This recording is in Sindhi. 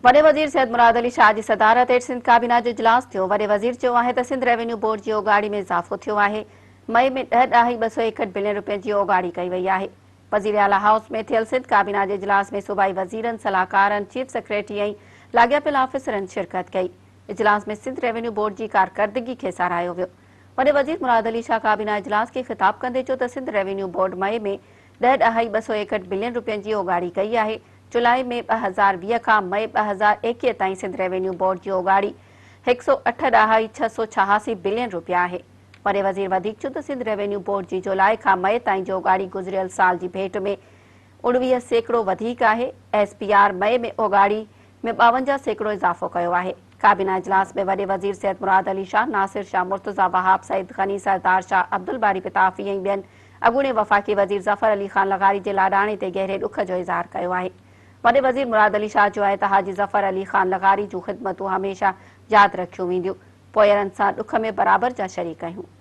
وڏي وزير سيد مراد علي شاهه جي صدارت هيٺ سنڌ ڪابينا جو اجلاس ٿيو. وڏي وزير چيو آهي ته سنڌ ريونيو بورڊ جي اوڳاڙي ۾ اضافو ٿيو آهي، مئي ۾ ڏهه ڏهائي 261 بلين رپين جي اوڳاڙي ڪئي وئي آهي. وزيراعليٰ هائوس ۾ ٿيل سنڌ ڪابينا جي اجلاس ۾ صوبائي وزيرن، صلاحڪارن، چيف سيڪريٽري ۽ لاڳاپيل آفيسرن شرڪت ڪئي. اجلاس ۾ سنڌ ريونيو بورڊ جي ڪارڪردگي کي ساراهيو ويو. وڏي وزير مراد علي شاهه ڪابينا اجلاس کي خطاب ڪندي چيو ته سنڌ ريونيو بورڊ مئي ۾ ڏهه ڏهائي 261 بلين رپين جي اوڳاڙي ڪئي آهي، جولاء ۾ 2020 کان مئي 2021 تائين سنڌ ريونيو بورڊ جي اوڳاڙي هڪ سئو اٺ ڏهائي 686 بلين رپيا آهي. وڏي وزير وڌيڪ چيو ته سنڌ ريونيو بورڊ جي جولاء کان مئي تائين جي اوڳاڙي گذريل سال جي ڀيٽ ۾ 29% وڌيڪ آهي، ايس پي آر مئي ۾ اوڳاڙي ۾ 52% اضافو ڪيو آهي. ڪابينا اجلاس ۾ وڏي وزير سيد مراد علي شاهه، ناصر شاهه، مرتضيٰ وهاب، سعيد غني، سردار شاهه، عبدالباري پتافي ۽ ٻين اڳوڻي وفاقي وزير ظفر علي خان لغاري جي لاڏاڻي تي گهري ڏک جو اظهار ڪيو آهي. وڏي وزير مراد علي شاهه چيو آهي ته حاجي ظفر علي خان لغاري جون خدمتون هميشه ياد رکيون وينديون، پوئيرن سان ڏک ۾ برابر جا شريڪ آهيون.